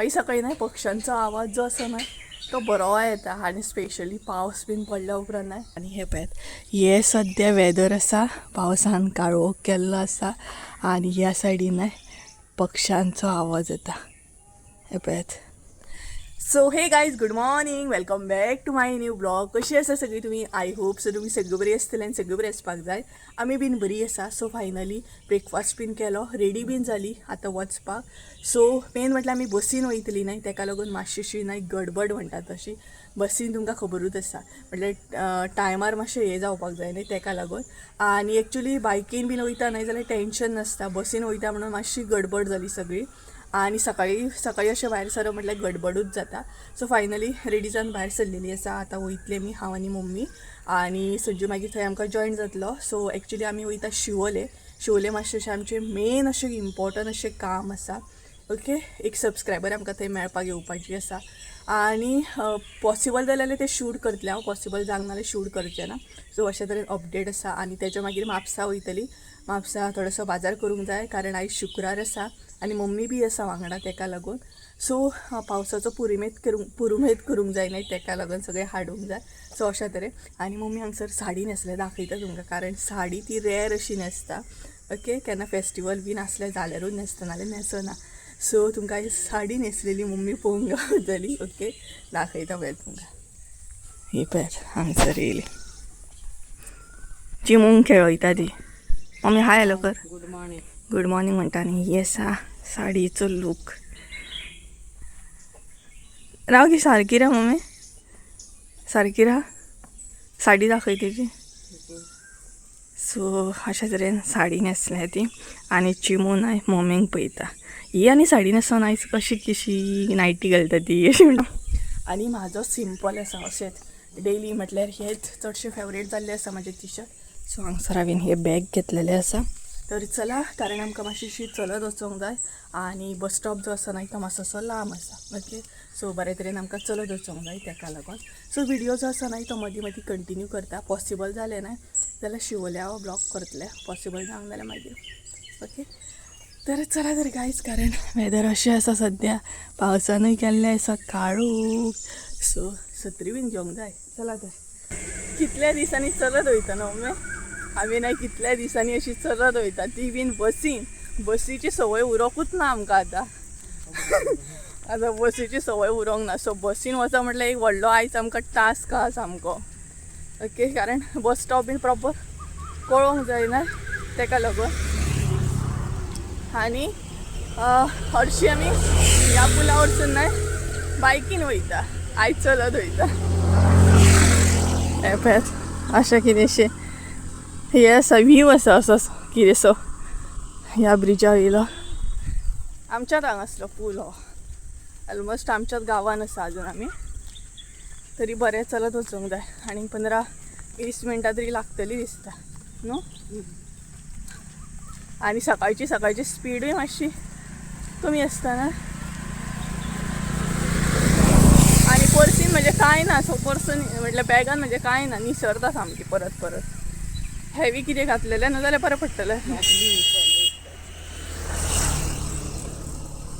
सकाळी सकाळी न्हय पक्ष्यांचो आवाज जो आसा न्हय तो बरो येता आनी स्पेशली पावस बीन पडल्या उपरांत न्हय. आनी हे पळयात हे सद्या वेदर आसा, पावसान काळोख केल्लो आसा आनी ह्या सायडीन न्हय पक्ष्यांचो आवाज येता. हे पळयात. So hey guys, good morning, welcome back to my new blog. कशी आसा सगळी तुमी? I hope so तुमी सगळीं बरी आसतली आनी सगळीं बरी आसपाक जाय. आमी बीन बरी आसा. सो फायनली ब्रेकफास्ट बीन केलो, रेडी बीन जाली आतां वचपाक. सो मेन म्हटल्यार आमी बसीन वयतली न्हय, तेका लागून मातशीशी न्हय गडबड म्हणटा तशी. बसीन तुमकां खबरूच आसा म्हटल्यार टायमार मातशें हें जावपाक जाय न्हय, तेका लागून. आनी एक्चुली बायकीन बीन वयता न्हय जाल्यार टेंशन नासता, बसीन वयता म्हणून मातशी गडबड जाली सगळी. आनी सकाळी सकाळी अशें भायर सरप म्हटल्यार गडबडूच जाता. सो फायनली रेडी जावन भायर सरलेली आसा. आतां वयतले आमी, हांव आनी मम्मी, आनी संजू मागीर थंय आमकां जॉयन जातलो. सो एक्चुली आमी वयता शिवोले. शिवोले मातशें अशें आमचें मेन अशें इम्पॉर्टंट अशें काम आसा. ओके, एक सबस्क्रायबर आमकां थंय मेळपाक येवपाची आसा आनी पॉसिबल जाल्यार तें शूट करतलें हांव, पॉसिबल जावंक नाल्यार शूट करचें ना. सो अशे तरेन अपडेट आसा. आनी तेच्या मागीर म्हापसा वयतली. म्हापसा थोडोसो बाजार करूंक जाय कारण आयज शुक्रार आसा आनी मम्मी बी आसा वांगडा, तेका लागून. सो पावसाचो पुरुमेत करूंक जाय न्हय, तेका लागून सगळें हाडूंक जाय. सो अशा तरेन. आनी मम्मी हांगसर साडी न्हेसल्या, दाखयता तुमकां, कारण साडी ती रेर अशी न्हेसता. ओके, केन्ना फेस्टिवल बीन आसलें जाल्यारूच न्हेसता, नाल्यार न्हेसना. सो तुमकां आयज साडी न्हेसलेली मम्मी पळोवंक गावतली. ओके, दाखयता पळयात तुमकां. ही पळयात हांगसर येयली, चिमूंक खेळयता ती. मम्मी हाय हॅलो कर. Good morning. Good morning म्हणटा. आनी ही आसा साडयेचो लूक. राव की सारकी रा मम्मी, सारकी राव, साडी दाखय तेजी. सो अशा तरेन साडी न्हेसल्या ती आनी चिमू न्हय मम्मीक पळयता. ही आनी साडी न्हेसोन आयज कशी कशी नायटी घालता ती अशी म्हणटा. आनी म्हाजो सिंपल आसा अशेंच डेली म्हटल्यार हेच चडशें फेवरेट जाल्लें आसा म्हाजें टी शर्ट. सो हांगसर हांवें हे बॅग घेतलेलें आसा. तर चला, कारण आमकां मातशी चलत वचोंक जाय आनी बस स्टॉप जो आसा न्हय तो मातसो लांब आसा. ओके, सो बरे तरेन आमकां चलत वचोंक जाय तेका लागून. सो व्हिडियो जो आसा न्हय तो मदीं मदीं कंटिन्यू करता. पॉसिबल जालें न्हय जाल्यार शिवोले हांव ब्लॉग करतलें, पॉसिबल जावंक जाल्यार मागीर. ओके, तर चला तर गायज, कारण वेदर अशें आसा सद्या, पावसानूय केल्लें आसा काळोख. सो सत्री बीन घेवंक जाय. चला तर, कितल्या दिसांनी चलत वयता न्हू मम्मी? आमी न्हय कितल्या दिसांनी अशी चलत वयता, ती बीन बसीन. बसीची संवय उरोकूच ना आमकां आतां. आतां बसीची संवय उरोंक ना. सो बसीन वचप म्हटल्यार एक व्हडलो आयज आमकां टास्क आहा सामको. ओके, कारण बस स्टॉप बीन प्रॉपर कळोंक जाय न्हय, तेका लागून. आनी हरशीं आमी ह्या पुला वरसून न्हय बायकीन वयता, आयज चलत वयता. हें पळयात, अशें कितेंशें हें आसा, व्हीव आसा असो कितेंसो ह्या ब्रिजा वयलो. आमच्याच हांगासलो पूल हो, ऑलमोस्ट आमच्याच गांवान आसा अजून आमी. तरी बरें चलत वचूंक जाय आनी 15-20 मिनटां तरी लागतली दिसता न्हू. आनी सकाळची सकाळची स्पिडूय मातशी कमी आसता ना. आनी पर्सीन म्हणजे कांय ना, सो पर्सन म्हटल्यार बॅगान म्हणजे कांय ना, निसरता सामकी परत परत. हेवी कितें घातलेलें ना जाल्यार बरें पडटलें.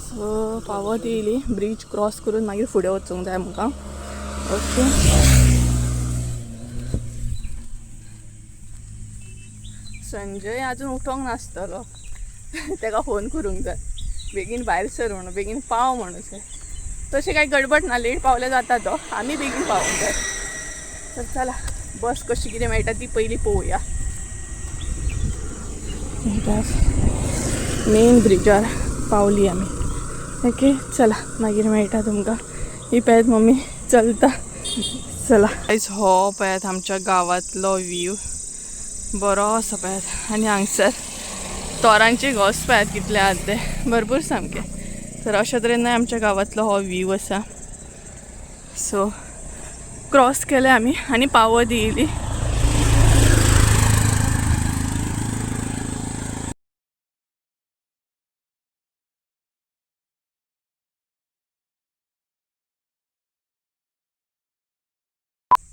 सो पावत येयली, ब्रीज क्रॉस करून मागीर फुडें वचूंक जाय आमकां. ओके, संजय अजून उठोंक नासतलो, तेका फोन करूंक जाय बेगीन भायर सर म्हणून, बेगीन पाव म्हणून. तशें कांय गडबड ना, लेट पावल्यार जाता तो, आमी बेगीन पावोंक जाय. तर चला, बस कशी कितें मेळटा ती पयलीं पळोवया. मेन ब्रिजार पावली आमी. ओके, चला मागीर मेळटा तुमकां. ही पळयात मम्मी चलता. चला आयज हो पळयात आमच्या गांवांतलो व्यू बरो आसा पळयात. आनी हांगसर तोरांचे घोस पळयात कितले आहात ते, भरपूर सामके. तर अशा तरेन न्हय आमच्या गांवांतलो हो व्यू आसा. सो क्रॉस केले आमी आनी पावत येयली.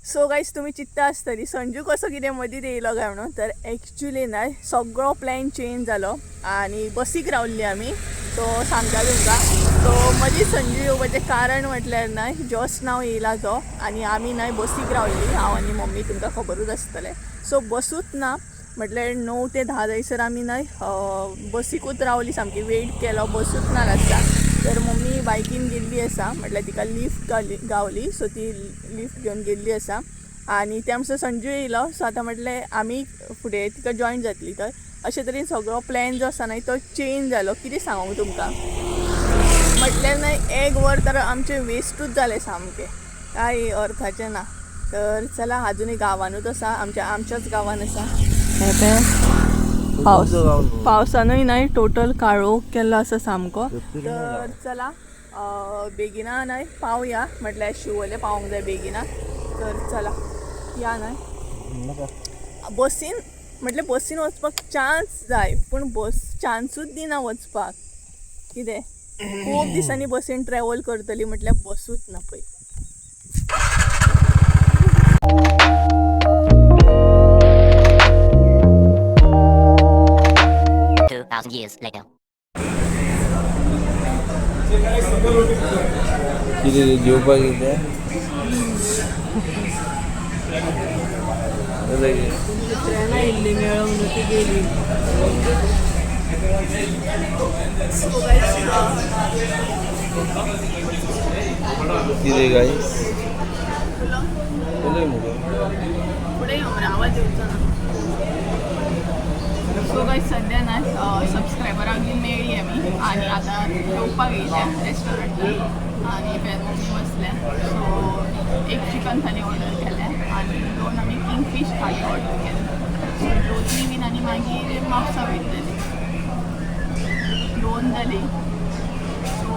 सो गायज, तुमी चिंत्ता आसतली संजू कसो कितें मदींत येयलो काय म्हणून. तर एक्चुली न्हय सगळो प्लॅन चेंज जालो आनी बसीक रावल्ली आमी. सो सांगता तुमकां. सो मदीं संजू येवपाचें कारण म्हटल्यार न्हय जस्ट नाव येयला तो आनी आमी न्हय बसीक रावली, हांव आनी मम्मी, तुमकां खबरूच आसतलें. सो बसूच ना म्हटल्यार 9 ते 10 जायसर आमी न्हय बसीकूच रावली, सामकी वेट केलो, बसूच ना आसता. तर मम्मी बायकीन गेल्ली आसा, म्हटल्यार तिका लिफ्ट गावली, सो ती लिफ्ट घेवन गेल्ली आसा. आनी त्या म्हणसर संजू येयलो. सो आतां म्हटलें आमी फुडें तिका जॉयन जातली. तर अशे तरेन सगळो प्लॅन जो आसा न्हय तो चेंज जालो. कितें सांगू तुमकां, म्हटल्यार न्हय एक वर तर आमचें वेस्टूच जालें सामकें, कांय अर्थाचें ना. तर चला आजुनूय गांवानूच आसा, आमच्या आमच्याच गांवान आसा. हें पळय पावस, पावसानूय न्हय टोटल काळोख केल्लो आसा सामको. तर चला बेगिना न्हय पावया, म्हटल्यार शिवोले पावोंक जाय बेगिना. तर चला या न्हय बसीन, म्हटल्यार बसीन वचपाक चान्स जाय, पूण बस चान्सूच दिना वचपाक. कितें खूब दिसांनी बसीन ट्रॅवल करतली म्हटल्यार बसूच ना पळय. Years later. कितें जेवपाक कितें? ट्रेनां इल्ली मेळोंक न्हू ती गेली. कितें गायस उलय मुगो. फुडें यो मरे, आवाज येवचो ना. सो गायज सद्या ना सबस्क्रायबराक बीन मेळ्ळी आमी आनी आतां जेवपाक येयल्या रेस्टॉरंटान आनी पळय मम्मी बसल्या. सो एक चिकन थाली ऑर्डर केल्या आनी 2 आमी किंगफीश थाली ऑर्डर केल्या. सो जेवतली बीन आनी मागीर म्हापसा वयतली. 2 जाली. सो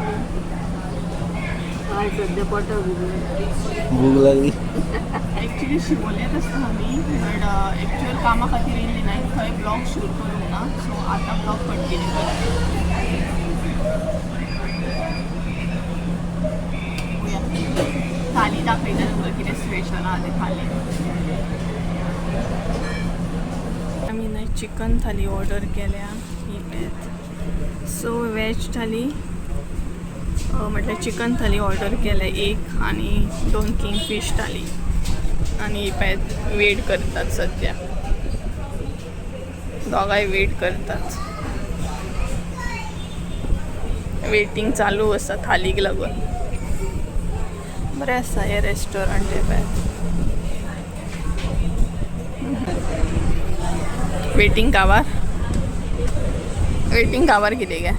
हय सद्या पोटाक भूक लागली. एक्चुली शिवोलेत आसता आमी, बट एक्चुअल कामा खातीर येयल्ली न्हय, थंय ब्लॉग शूट करूंक ना. सो आतां ब्लॉग कंटिन्यू करता. थाली दाखयता तुमकां कितें स्पेशल आहा तें थाली. आमी न्हय चिकन थाली ऑर्डर केल्या ही पळयात. सो वेज थाली म्हटल्यार चिकन थाली ऑर्डर केल्या एक आनी 2 किंगफीश थाली. आनी ही पळयात वेट करतात सद्या, दोगांय वेट करतात. वेटींग चालू आसा थालीक लागून. बरें आसा हें रेस्टॉरंट हें पळय. वेटींग काबार, वेटींग काबार कितें गे.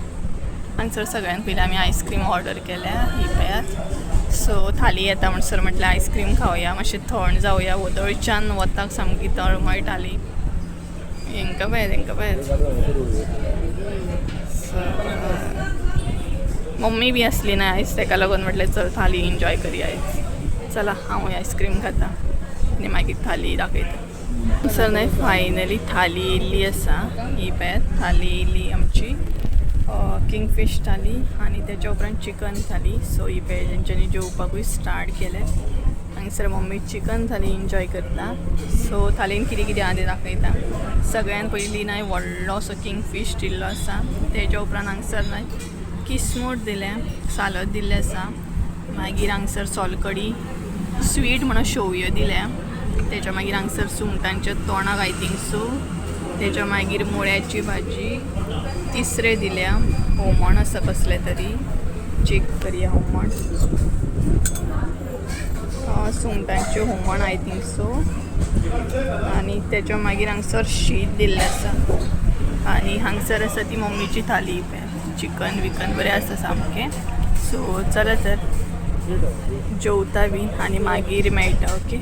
हांगसर सगळ्यान पयलीं आमी आयस्क्रीम ऑर्डर केल्या ही पळयात. सो थाली येता म्हणसर म्हटल्यार आयस्क्रीम खावया, मातशें थंड जावया. वदळच्यान वताक सामकी तळमळटाली. हेंकां पळयात, हेंकां पळयात. सो मम्मी बी आसली ना आयज, तेका लागून म्हटलें चल थाली एन्जॉय करया आयज. चला हांवूय आयस्क्रीम खाता आनी मागीर थाली दाखयता. सर न्हय फायनली थाली येयल्ली आसा ही पळयात. थाली येयल्ली आमची किंगफीश थाली आनी तेच्या उपरांत चिकन थाली. सो ही पळय तेंच्यांनी जेवपाकूय स्टार्ट केलें. हांगसर मम्मी चिकन थाली एन्जॉय करता. सो थालीन कितें कितें आहा तें दाखयता. सगळ्यान पयलीं न्हय व्हडलो असो किंगफीश दिल्लो आसा. तेच्या उपरांत हांगसर न्हय किसमूर दिल्या, सालद दिल्लें आसा. मागीर हांगसर सोलकडी, स्वीट म्हणून शेवयो दिल्या. तेच्या मागीर हांगसर सुंगटांचें तोणाक I think so. तेच्या मागीर मुळ्याची भाजी तिसरे दिल्या. हुमण आसा कसलें तरी, चॅक करया हुमण. सुंगटांचें हुमण I think so. आनी तेच्या मागीर हांगसर शीत दिल्लें आसा. आनी हांगसर आसा ती मम्मीची थाली, चिकन विकन बरें आसा सामकें. सो चला तर जेवता बीन आनी मागीर मेळटा. ओके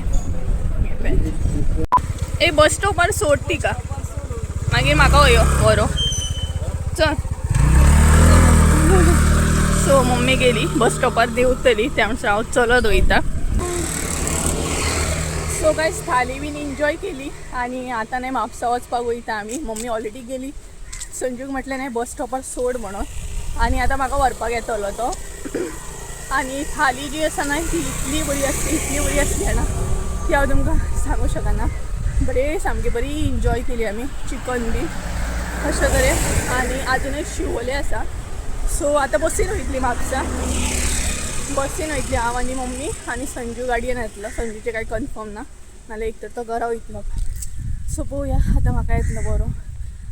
ए बस स्टॉपार सोड तिका, मागीर म्हाका वयो व्हरो चल. सो मम्मी गेली बस स्टॉपार देंवतली, त्या म्हणसर हांव चलत वयता. सो गायज थाली बीन एन्जॉय केली आनी आतां न्हय म्हापसा वचपाक वयता आमी. मम्मी ऑलरेडी गेली, संजूक म्हटलें न्हय बस स्टॉपार सोड म्हणून, आनी आतां म्हाका व्हरपाक येतलो तो. आनी थाली जी आसा न्हय ती इतली बरी आसली, इतली बरी आसली जाणा ती हांव तुमकां सांगूं शकना. बरें सामकी बरी एन्जॉय केली आमी चिकन बी अशें तरेन. आनी आजुनूय शिवोले आसा. सो आतां बसीन वयतली म्हापसा, बसीन वयतली हांव आनी मम्मी आनी संजू गाडयेन येतलो. संजूचें कांय कन्फर्म ना, नाल्यार एक तर तो घरा वयतलो. सो पळोवया आतां म्हाका येतलो बरो.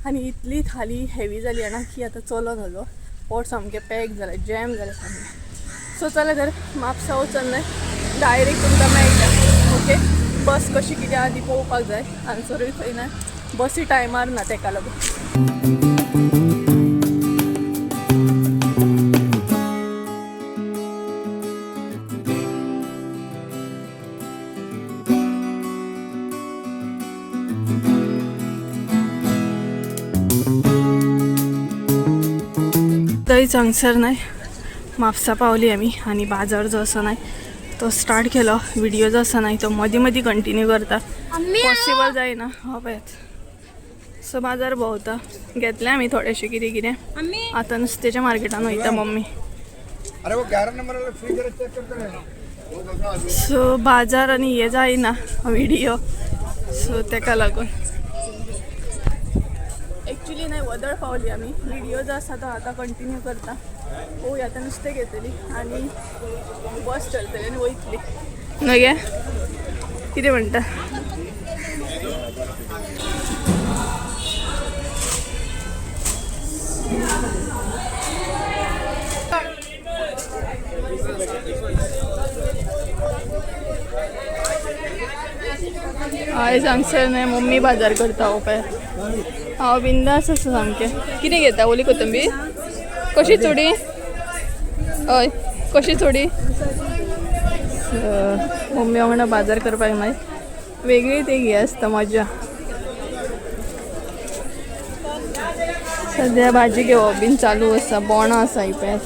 आनी इतली थाली हेवी जाली जाणा की आतां चलो जालो, पोट सामकें पॅक जालें, जॅम जालें सामकें. सो चला तर म्हापसा वचून न्हय डायरेक्ट तुमकां मेळटा. ओके, बस कशी कितें आहा ती पळोवपाक जाय. हांगसरूय खंय ना बसी टायमार ना तेका लागून. थंयच हांगसर न्हय म्हापसा पावली आमी आनी बाजार जो आसा न्हय तो स्टार्ट केलो. व्हिडिओ जो आसा न्हय तो मदीं मदीं कंटिन्यू करता, पॉसिबल जायना. हो पळयात, सो बाजार भोंवता. घेतले आमी थोडेशे कितें कितें. आतां नुस्त्याच्या मार्केटान वयता मम्मी. अरे वो 11 नंबर वाला फ्रिज जरा चेक करते रहे. सो बाजार आनी हे जायना व्हिडिओ, सो तेका लागून एक्चुली न्हय वदळ पावली आमी. व्हिडिओ जो आसा तो आतां कंटिन्यू करता. पळोवया, आतां नुस्तें घेतली आनी बस चलतली आनी वयतली न्हय गे? कितें म्हणटा? आयज हांगसर न्हय मम्मी बाजार करता. हो पळय, हांव बिंदास आसा सामकें. कितें घेता? ओली कोथंबीर कशी चुडी? हय, कशी चुडी? मम्मी वांगडा बाजार करपाक न्हय वेगळी ती हे आसता मजा. सद्या भाजी घेवप बीन चालू आसा. बोणां आसा ही पळयात.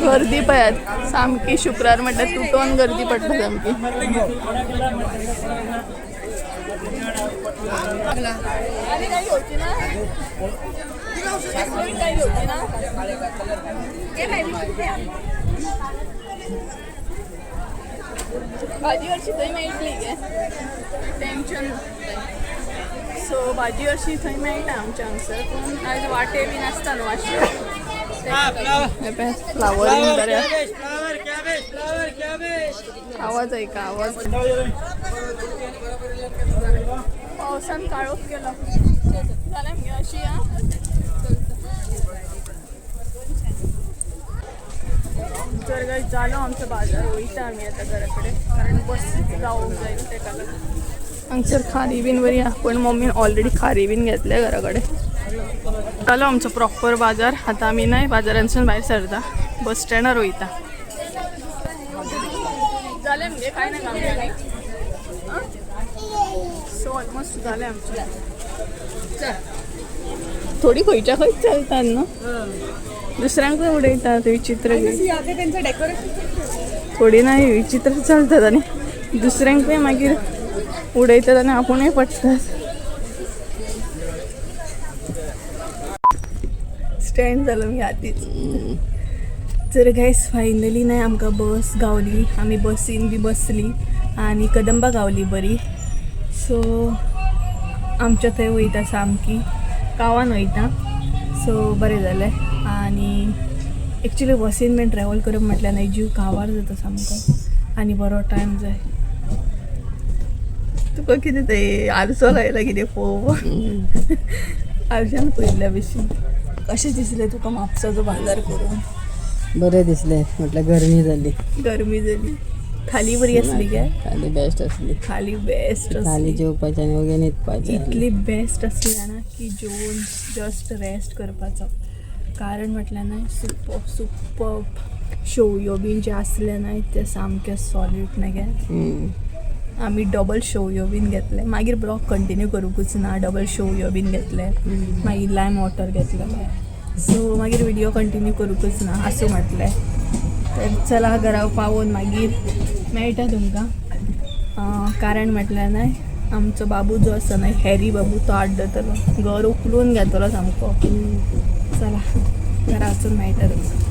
गर्दी पळयात सामकी. शुक्रार म्हटल्यार तुटोन गर्दी पडटा सामकी. आनी काय घेवची ना? काय घेवची ना? भाजी हरशी थंय मेळटली गे, टेंशन. सो भाजी हरशी थंय मेळटा आमच्या हांगसर, पूण आयज वाटे बीन आसता न्हू मातशे. फ्लावर बीन बरें. आवाज ऐका आवाज. पावसान काळोख केलो. जालें मगे अशी आं. तर काय जालो आमचो बाजार. वयता आमी आतां घरा कडेन, कारण बस गावोंक जाय न्हू तेका लागून. हांगसर खारी बीन बरी आहा, पूण मम्मीन ऑलरेडी खारी बीन घेतल्या घरा कडेन. जालो आमचो प्रॉपर बाजार. आतां आमी न्हय बाजारांतसून भायर सरता, बस स्टँडार वयता. जालें मगे? कांय नाका आमचें. सो ऑलमोस्ट जालें आमचें. थोडी खंयच्या खंयच चलतात न्हू, दुसऱ्यांकूय उडयतात विचित्र. थोडी नाही विचित्र चलतात आनी दुसऱ्यांकूय मागीर उडयतात आनी आपुणूय पडटात. स्टँड जालो मगे आतीच. तर गायस, फायनली न्हय आमकां बस गावली. आमी बसीन बी बसली आनी कदंबा गावली बरी. सो आमच्या थंय वयता, सामकी गांवान वयता. सो बरें जालें. आनी एक्चुली बसीन बीन ट्रॅवल करप म्हटल्यार न्हय जीव काबार जाता सामको आनी बरो टायम जाय तुका. कितें ते आरसो लायला कितें पळोवपाक? आरशान पळयल्ल्या भशेन. कशें दिसलें तुका म्हापसाचो बाजार करून? बरें दिसलें. म्हटल्यार गरमी जाली. गरमी जाली. थाली बरी आसली काय? थाली बेस्ट आसली. थाली बेस्ट थाली आसली. जेवपाचें आनी वगैरे न्हिदपाचें. इतली बेस्ट आसली जाणा की जेवन जस्ट रेस्ट करपाचो. कारण म्हटल्यार न्हय सुपर सुपर शेवयो बीन जे आसले न्हय ते सामके सॉलीड न्हय गे. आमी डबल शेवयो बीन घेतले. मागीर ब्लॉग कंटिन्यू करूंकूच ना. डबल शेवयो बीन घेतले, मागीर लायम वॉटर घेतलेले. सो मागीर व्हिडिओ कंटिन्यू करूंकूच ना. आसूं म्हटलें. तर चला, घरा पावोवन मागीर मेळटा तुमकां. कारण म्हटल्यार न्हय आमचो बाबू जो आसा न्हय, हॅरी बाबू, तो आड्डतलो, घर उखलून घेतलो सामको. चला, घरा वचून मेळटा तुमकां.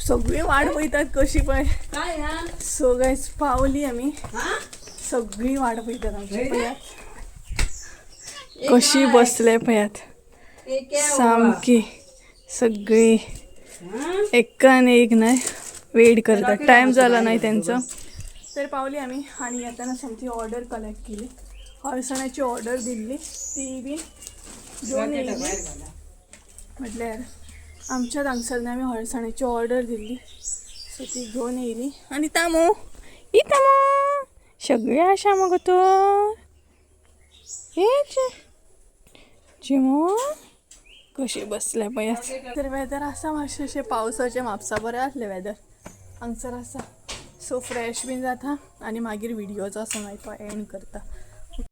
सो सगळी वाट पळयतात कशी पळय. सो गायज, पावली आमी. सगळी वाट पळयतात आमची. पळयात कशी बसले पळयात, सामकी सगळी एकान एक नाही वेट करतात. टायम जाला नाही त्यांचं. तर पावली आमी आनी येताना सामकी ऑर्डर कलेक्ट केली. हळसणाची ऑर्डर दिल्ली, ती बी घेवन येयली. म्हटल्यार आमच्या हांगसरल्यान आमी हळसाण्याची ऑर्डर दिल्ली, सो ती घेवन येयली. आनी तामो, ही तामो सगळें आसा मगो तर. हे चिमो कशी बसले पळयात. तर वेदर आसा मातशें अशें पावसाचें. म्हापसा बरें आसलें वेदर, हांगसर आसा. सो फ्रेश बीन जाता आनी मागीर व्हिडियोचो आसा मागीर तो एंड करता.